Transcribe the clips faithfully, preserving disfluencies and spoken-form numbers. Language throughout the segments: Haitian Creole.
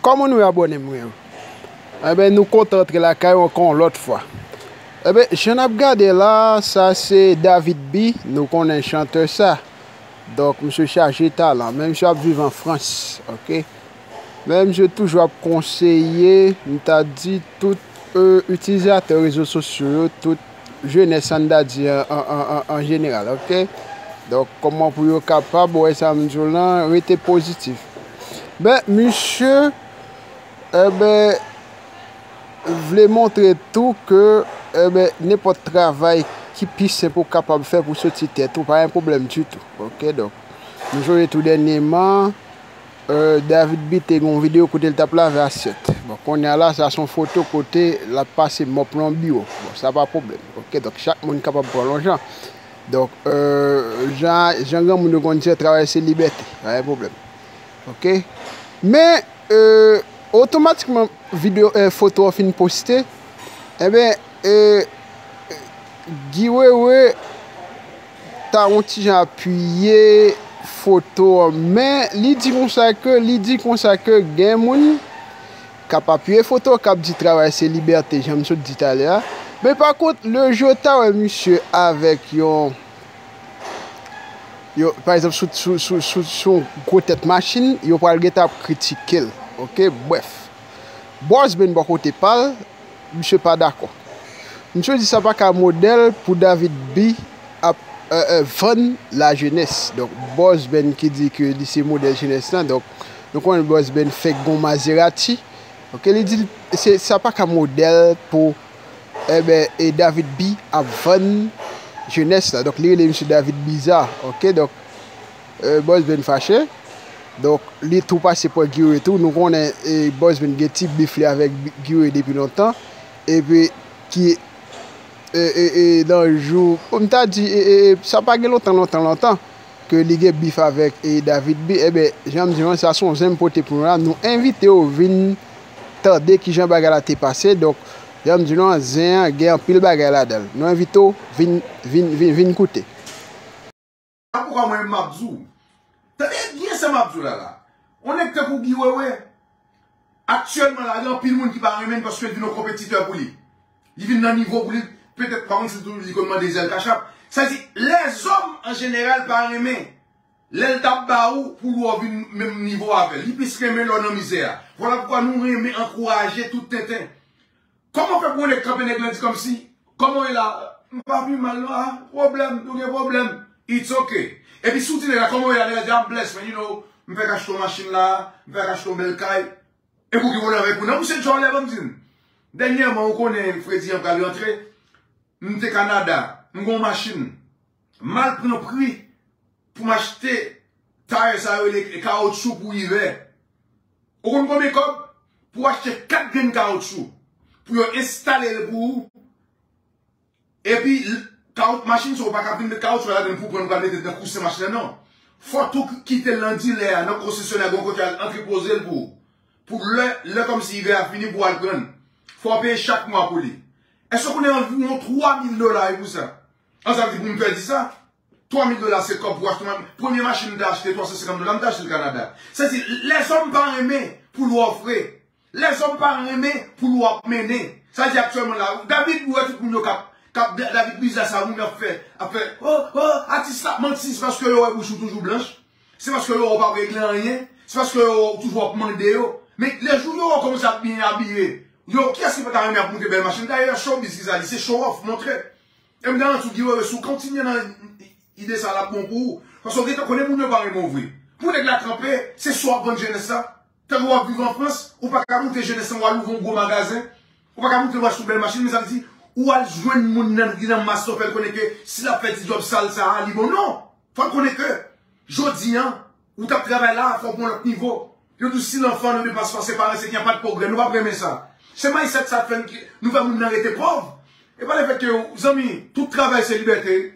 Kòman nou ye, abòne mwen yo? Enben, nou kontan antre lakay ou ankò yon lòt fwa. Enben, jan n ap gade la, sa se David B, nou konnen chantè sa. Donk, misye chaje talan, men misye ap viv an Frans, oke? Men misye toujou ap konseye, m ta di, tout, e, itilizatè rezo sosyo yo, tout jenès, sa n ta di an, an, an, an, an jeneral, oke? Donk, kòman pou yo kapab, wè sa m di w lan, rete pozitif. Men, misye, enben, vle montre tou ke, enben, nenpòt travay ki pi senp ou kapab fè pou soti tèt ou, pa gen pwoblèm ditou, oke? Donk, nou sonje tou dènyèman, e, David B te gen yon videyo kote l t ap lave asyèt. Bon, kounye a la, sa se yon foto kote l ap pase mòp nan yon biwo. Bon, sa pa pwoblèm, oke? Donk, chak moun kapab pran lonjan. Donk, e, jan, jan granmoun yo konn di, travay se libète, pa gen pwoblèm. Oke? Men, e, otomatikman, videyo, e, foto an fin poste, enben, e, Guy Wewe ta yon ti jan apiye foto an, men li di konsa ke, li di konsa ke gen moun k ap apiye foto, k ap di travay se libète, jan m sot di talè a. Men pa kont, lè jou ta wè misye avèk yon, yo, pa egzanp, sou, sou, sou, sou, sou yon gwo tèt machin, yo pral gentan ap kritike l. Oke, brèf. Bòs Ben bò kote pa l, misye pa dakò. Misye di sa pa ka modèl pou David B ap, e, e, vann lajenès. Donk, Bòs Ben ki di ke li se modèl jenès lan, donk, nou konnen Bòs Ben fèk gon Maserati. Oke, li di l, se, sa pa ka modèl pou, enben, e David B ap vann jenès la. Donk, li rele misye David Biza. Oke, donk, e, Bòs Ben fache. Donk, li tou pase pran Guy Wewe tou. Nou konnen, e, Bòs Ben gen ti bif li avèk Bi-, Guy Wewe depi lontan. Epi, ki, e, e, e, nan jou, m ta di, e, e, e, sa pa gen lontan, lontan, lontan ke li gen bif avèk, e, David B. Enben, jan m di nou an, sa se yon zen m pote pou nou la. Nou envite w vin tande kijan bagay la te pase. Donk, jan m di nou an, zen an gen anpil bagay ladan l. Nou envite w vin, vin, vin, vin koute. Poukwa mwen menm m ap di w? Tande byen sa m ap di w la la. Yon nèg tankou Guy Wewe, aktyèlman la, gen anpil moun ki pa renmen l paske l vin yon konpetitè pou li. Li vin nan nivo pou li, petèt, pa konn si tou li konn mande zèl kachap. Sa di, lèzòm an jeneral pa renmen lè l t ap ba ou pou lè w vin menm nivo avè l. Li plis renmen lè w nan mizè a. Vwala poukwa nou renmen ankouraje tout tenten. Kòman fè pou yon nèg kanpe nèg lan di kòmsi, kòman w ye la? M pa pi mal non, ah, pwoblèm, nou gen pwoblèm. It's ok. Epi si w di nèg la, kòman w ye la? Nèg la di, I'm blessed, man, you know, m fèk achte yon machin la, m fèk achte yon bèl kay. E pou ki pwoblèm avèk ou? Non, misye djòlè, ban m di n. Dènyèman, ou konnen Fredi an pral rantre, m te Kanada, m gen yon machin. M al pran pri pou m achte tayè sa yo rele kawotchou pou ivè. Ou konn konbyen kòb? Pou w achte kat grenn kawotchou, pou yo enstale l pou ou. Epi, l-, kawot-, machin sa, ou pa ka vin met kawotchou ladan l pou w pran l, ou ka mete l nan kousen machin nan, non. Fò tou k-, kite l nan dilè a, nan konsesyonè, gon kote al antrepoze l pou ou. Pou lè, lè kòmsi ivè a fini, pou w al pran l. Fò w peye chak mwa pou li. Èske w konnen anviwon twa mil dola e pou sa? An, sa vle di pou m pèdi sa? Twa mil dola se kòb pou achte yon, premye machin m te achte, twa san senkant dola, m te achte l Kanada. Sa di, lèzòm pa renmen pou l wè w fre. Lèzòm pa renmen pou l wè w ap mennen. Sa di aktyèlman la, David, ou wè tout moun yo k ap, k ap, David Biza sa, moun ap fè, ap fè, oh, oh, atis la ap manti, se paske yo wè bouch ou toujou blanch. Se paske yo wè w p ap regle anyen. Se paske yo wè w toujou ap mande yo. Men lè jou yo wè w kòmanse ap byen abiye, yo, kiyès ki pa ta renmen ap moute bèl machin? Dayè, showbiz ki sa li, se show off, montre. E m garanti w, Guy Wewe, si w kontinye nan ide sa, l ap bon pou ou. Paske w gentan konnen moun yo pa renmen w vre. Pou nèg la kanpe, se sa w ap vann jenès la. Tankou w ap viv an Frans, ou pa ka moute jenès lan, w al ouvri yon gwo magazen. Ou pa ka moute l, w achte yon bèl machin, men sa vle di, ou al jwenn moun nan ki nan mas la, w fè l konnen ke si l ap fè ti djòb sal sa a, li bon. Non! Fò l konnen ke jodi a, ou t ap travay la, fò w pran lòt nivo. Yo di w si lanfan ne dépasse pas ses parents, c'est qu'il n'y a pas de progrès. Nou p ap renmen sa. Se mindset sa k fè n ki, nou fè moun nan rete pòv. E pa lefèt ke, zanmi, tout travay se libète.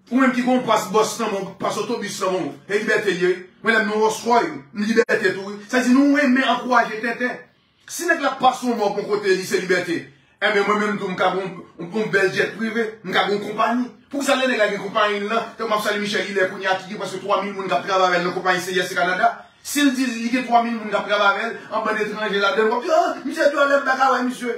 Ou menm ki gon pas bòs nan men w, pas otobis nan men w, e libète l ye. Mwen, lè m nan Rolls Royce, m libète tou, wi. Sa di, nou renmen ankouraje tenten. Si nèg la pase yon mò bon kote, li se libète. Enben, mwen menm tou, m ka gon, yon, yon bèl jet prive, m ka gon konpayi. Poukisa lè nèg la gen konpayi l lan, tankou m ap salye Michel Hilaire kounye a ki gen prèske twa mil moun k ap travay avè l nan konpayi C I S Canada, Si l di li gen twa mil moun k ap travay avè l, an bann etranje ladan l, w ap di, ah, misye dyòlè, m pa ka wè misye.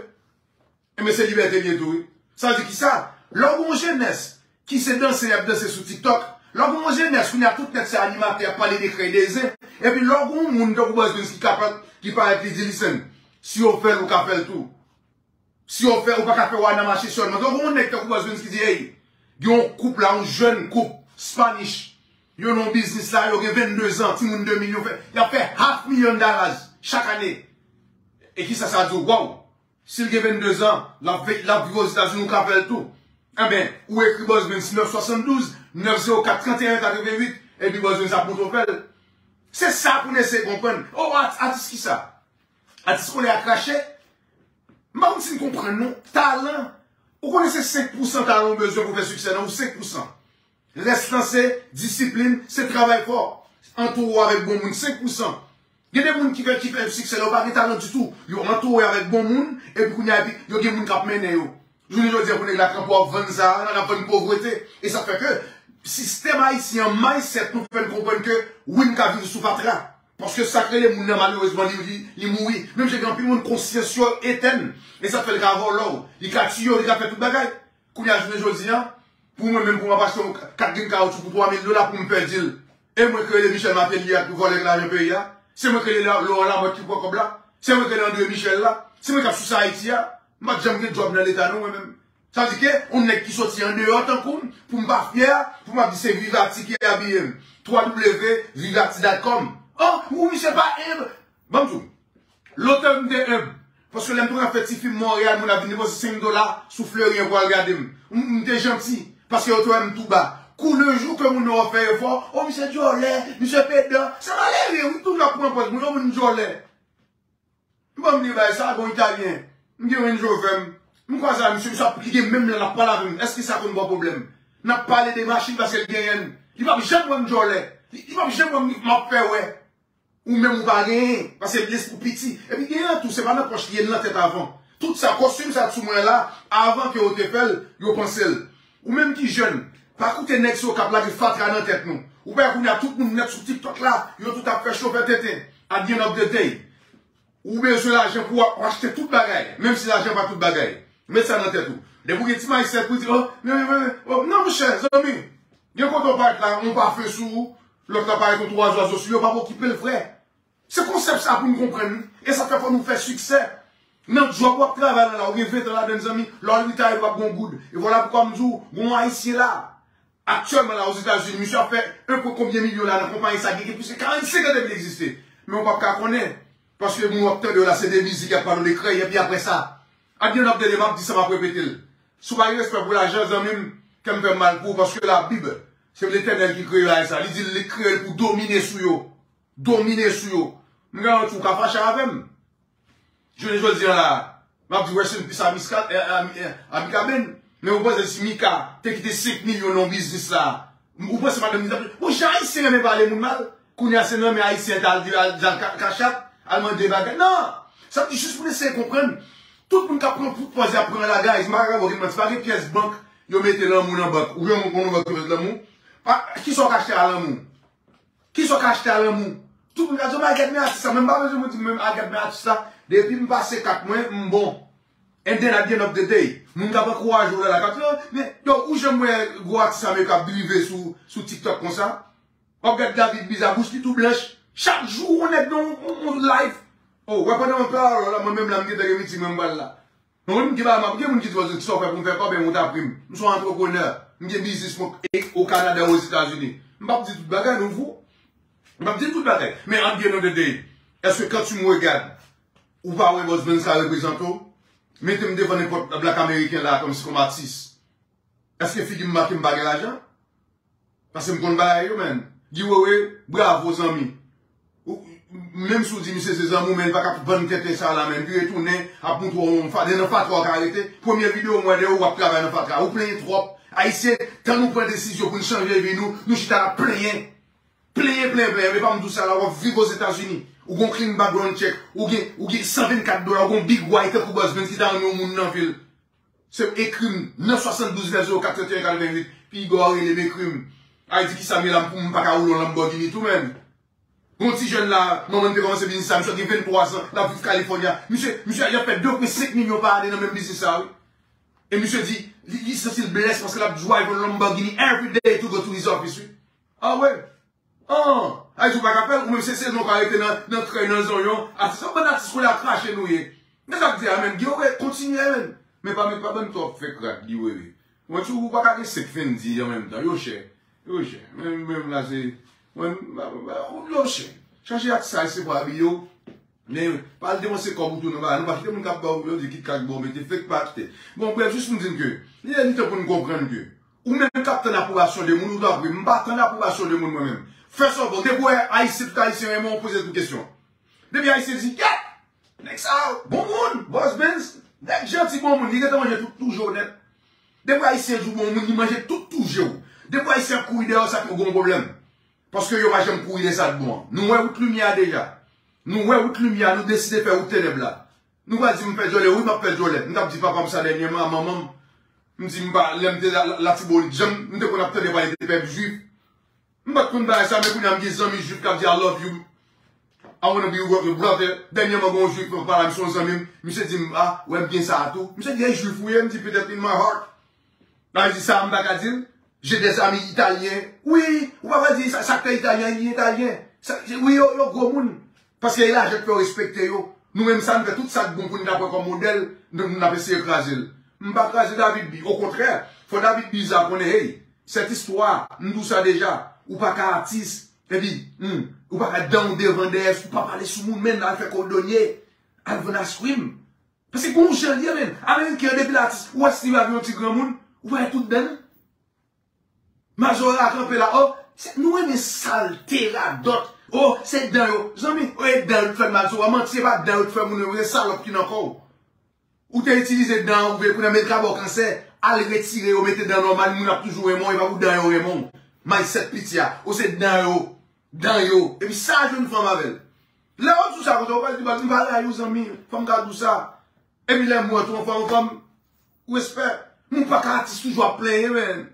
Enben, se libète l ye tou, wi. Sa vle di ki sa? Lè w gen yon jenès ki se danse y ap danse sou TikTok, lè w gen yon jenès, kounye a tout nèg se animatè, y ap pale de krèy de zen, epi lè w gen yon moun tankou Buzz Bunz ki kapab, ki parèt, li di, listen, si yo fè l, ou ka fè l tou. Si yo fè, ou pa ka fè w a nan mache sèlman. Donk, yon nèg tankou Buzz Bunz ki di, hey, gen yon koup la, yon jèn koup, Spanish. Yo nan yon biznis la, yo gen vennde zan, timoun de mil, yo fè, y ap fè half million dollars chak ane. E kisa sa di w? Waw! Si l gen vennde zan, l ap ve- l ap viv Ozetazini, ou ka fè l tou. Enben, ou ekri Buzz Bunz nèf swasanndouz, nèf zewo kat, trannteyen katrevenwit, epi Buzz Bunz ap montre w fè l. Se sa pou n eseye konprann. Oh, at- atis kisa? Atis kolè a krache? M pa konn si n konprann non. Talan. Ou konnen se senk pousan talan ou bezwen pou fè siksè nan ou, senk pousan. Rès lan se disiplin, se travay fò. Antoure w avèk bon moun, senk pousan. Gen de moun ki fè, ki fè siksè la, yo pa gen talan ditou. Yo antoure avèk bon moun, epi kounye a, epi yo gen moun k ap mennen yo. Jounen jodi a, pou nèg la kanpe w ap vann sa, nan ap vann povrete. E sa fè ke sistèm ayisyen an, mindset nou fè n konprann ke wi, n ka viv sou fatra. Paske sa k rele moun nan, malerezman, li, li, li mouri. Menm jan gen anpil moun konsyans yo etèn. E sa k fè l ka vòlò w. Li ka tiye w, li ka fè tout bagay. Kounye a jounen jodi a, pou mwen menm, pou m ap achte yon kat grenn kawotchou pou twa mil dola pou m pèdi l. E mwen k rele Michel Martelly a pou vòlè k lajan peyi a. Se mwen k rele Laurent Lamothe ki pran kòb la. Se mwen k rele André Michel la. Se mwen k ap souse Ayiti a. M pa t janm gen djòb nan Leta non, mwen menm. Sa vle di ke yon nèg ki soti andeyò tankou m, pou m pa fyè, pou m ap di se Vivati ki abiye m. twa w vivati dot com. Oh, ou misye pa enb. Ban m di w. Lotè m te enb. Paske lè m te fè ti fim Monreyal, moun ap vin depoze senk dola sou Fleurien pou al gade m. M, m te janti. Paske yo te wè m tou ba. Kou le jou ke moun nan fè efò, oh, misye dyòlè, misye pedan. Sa malere, wi, toujou ap pran pòz moun, oh, moun dyòlè. M ban m li bay sa, gon Italyen. M gen Range Rover m. M kwaze a misye, misye ap, li gen menm lè l ap pale avè m. Èske sa konn ba w pwoblèm? N ap pale de machin paske l genyen l. Li p ap janm wè m dyòlè. Li, li p ap janm wè m, m ap fè wè. Ou menm ou pa genyen, paske lespri w piti. Epi genyen an tou, se pa nan pòch li ye, l nan tèt avan. Tout sa, kostim sa k sou mwen la, avan ke yo te fè l, yo panse l. Ou menm ki jèn, pa koute nèg sa yo k ap lage fatra nan tèt nou. Ou pa wè kounye a tout moun nèt sou TikTok la, yo tout ap fè cho fè tenten. At the end of the day, ou bezwen lajan pou w ap achte tout bagay, menm si lajan pa tout bagay. Met sa nan tèt ou. Depi w gen ti mindset pou di, oh, men, men, men, oh, non, monchè, zanmi. Gen kote w parèt la, yon pafen sou ou, lòt la parèt yon twa zwazo sou li, yo p ap okipe l, frè. Se konsèp sa pou n konprann, wi. E sa fè fò nou fè siksè. Nan djòb w ap travay la, la, ou gen ven tan ladan l, zanmi, lè w al retire, w ap gen yon goud. E vwala poukwa m di w, gen yon Ayisyen la, aktyèlman la, Ozetazini, misye ap fè en pwen konbyen milyon la nan konpayi sa, gen, gen plis ke karannsenk an depi l egziste. Men w p ap ka konnen, paske moun w ap tande yo la, se de mizik, y ap pale w de krèy, epi apre sa, at the end of the day, m ap di sa, m ap repete l. Si w pa gen respè pou lajan, zanmi m, kè m fè mal pou ou, paske Labib, se Letènèl ki kreye bagay sa. Li di li kreye l pou domine sou yo. Domine sou yo. M garanti w ka fache avè m. Jounen jodi a la, m ap di rest in peace a Miska, eh, a, eh, a Mika Ben. Men ou panse si Mika te kite senk milyon nan yon biznis la, ou panse madanm li t ap, bon, jan Ayisyen renmen pale moun mal, kounye a se nan men Ayisyen t al, al, al ka- kachap, al mande bagay. Non! Sa vle di jis pou n eseye konprann. Tout moun k ap pran pou pòz y ap pran la, guys, m pa ka ba w okenn manti, pa gen pyès bank yo mete lanmou nan bank. Ou gen yon bank yo mete lanmou? Pa, kisa w ka achte a lanmou? Kisa w ka achte a lanmou? Tout moun ka di, oh my God, men atis la. Men m pa bezwen moun di m, men I got men atis la. Depi m pase kat mwen, m bon. And then at the end of the day, moun k ap ankouraje w la, la, k ap di, oh, men, yo, ou janm wè gwo atis sa, men k ap drive sou, sou TikTok konsa? W ap gade David Biza, bouch li tou blanch. Chak jou, yon nèg nan yon, yon, yon live. Oh, wè pandan mwen pale la, mwen menm la, m gentan gen miting mwen m pral la. Non, m gen bagay, m ap gen moun ki di, "Wazon, kisa w fè pou m fè kòb, men ou t ap ri m. M se yon antreprenè. M gen biznis mwen e- o Kanada, Ozetazini." M p ap di tout bagay, non, fou. M p ap di tout bagay. Men at the end of the day, èske quand tu me regardes, ou pa wè Buzz Bunz sa reprezante w? Mete m devan nenpòt blak ameriken la, kòmsi kòm atis. Èske figi m make m pa gen lajan? Paske m konn bagay yo, man. Guy Wewe, bravo, zanmi. Ou, menm si w di misye se zanmi w, men li pa ka vann tenten sa la, man. Guy retounen, ap montre w yon fa-, nan fatra w ka rete. Premye videyo m wè de ou, w ap travay nan fatra. Ou plenyen twòp. Ayisyen, tan nou pran desizyon pou n chanje vi nou, nou chita la plenyen. Plenyen, plenyen, plenyen. E pa m di w sa la, w ap viv Ozetazini. Ou gon clean background check. Ou gen, ou gen san vennkat dola, ou gon big white tankou Buzz Bunz ki ta renmen yon moun nan vil. Se ekri m nan swasanndouz nèf zewo kat trannteyen katrevenwit. Pi Igor rele m ekri m. Ay di kisa m ye la pou m pa ka woule yon Lamborghini tou menm. Gon ti jèn la, manman l te kòmanse biznis sa, misye gen venntwa zan, l ap viv California. Misye, misye ap fè de pwen senk milyon pa ane nan menm biznis sa, wi. E misye di, li, li santi l blès paske l ap drive yon Lamborghini every day to go to his office, wi. Ah, wi. Ah, ay, ou pa ka fè l, ou menm se sezon ka rete nan, nan trèy, nan zonyon. Atis, yon bann atis koulye a krache nou ye. Men sa k di a, menm, Guy Wewe, kontinye, menm. Men pa, men pa bann twòp fake rad, Guy Wewe. Mwen, ti ou pa ka gen senk Fendi an menm tan. Yo chè. Yo chè. Men, menm la, se, mwen, yo chè. Chache atis sa, se pou abiye w. Men, pa al depanse kòb ou tou nan bagay. Nou pa kite moun k ap ba w, yo di KitKat ba w, mete fake pa achte. Bon, brèf, jis m di n ke, li, li tan pou n konprann ke ou menm k ap tann apwobasyon de moun, ou dwe apre, m pa tann apwobasyon de moun mwen menm. Fè sa w vle, depi w wè Ayisyen, tout Ayisyen renmen w, poze tou kesyon. Depi Ayisyen di, "Yè! Nèg sa, bon moun, Boss Benz, nèg janti, bon moun, li gentan manje tout toujou nèt." Depi Ayisyen di w bon moun, li manje tout toujou. Depi Ayisyen ap kouri dèyè w, sa ke w gen yon pwoblèm. Paske yo pa janm kouri dèyè sa k bon an. Nou wè wout limyè a deja. Nou wè wout limyè a, nou deside fè wout tenèb la. Nou pral di m fè djòlè, wi, m ap fè djòlè. M t ap di papa m sa dènyèman, a manman m. M di m pa, lè m te la, la, Latibonit, jan m te konn ap tande pale de pèp jwif. M pa t konn bagay sa, men kounye a m gen zanmi jwif k ap di, "I love you. I wanna be your brother." Dènyèman, gen yon jwif mwen pale a, misye yon zanmi m. Misye di m, "Ah, wè m gen sa a tou." Misye di, "E jwif ou ye?" M di, "Peut-être in my heart." Nan di sa, m pa ka di l. J'ai des amis italiens. Wi, ou pa pral di sa, sa k fè italyen, li italyen. Sa, wi, yo, yo gwo moun. Paske e lajan k fè yo respekte yo. Nou menm sa, n fè tout sa k bon pou n ta pran kòm modèl, nou, n ap eseye kraze l. M pa kraze David B. Okontrè, fò David B sa konnen, hey, cette histoire, m di w sa deja, ou pa ka atis, epi, hmm, ou pa ka dan w devan dèyè, ou pa pale sou moun, men al fè kòdonye, al vann askrim. Paske gon jan l ye, men. Ameriken an, depi l atis, ou wè Steve Harvey yon ti granmoun, ou wè tout dan l. Mazora kanpe la, oh, se, nou renmen salte radòt. Oh, se dan yo. Zanmi, oh, e dan yo ki fè l mal sou ou. Manti, se pa dan yo ki fè moun renmen, se salòp ki nan kò w. Ou te itilize dan ou, vle kounye a men l ka ba w kansè. Al retire yo, mete dan nòmal, moun ap toujou renmen w, e pa pou dan yo renmen w. May sèt piti a. Ou se dan yo. Dan yo. Epi sa jwenn fanm avè l. Lè yo di w sa konsa, ou pa di, "Ba, m pa rayi w, zanmi." Fanm ka di w sa. Epi lè m wè tou, yon fanm, yon fanm, respè. Moun pa ka atis toujou ap plenyen, men.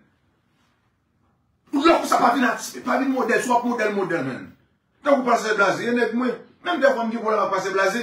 Lè konsa pa vin atis, pa vin modèl, si w ap modèl, modèl, men. Tankou Pastè Blaze, e nèg mwen. Menm dèfwa m gen pwoblèm ak Pastè Blaze,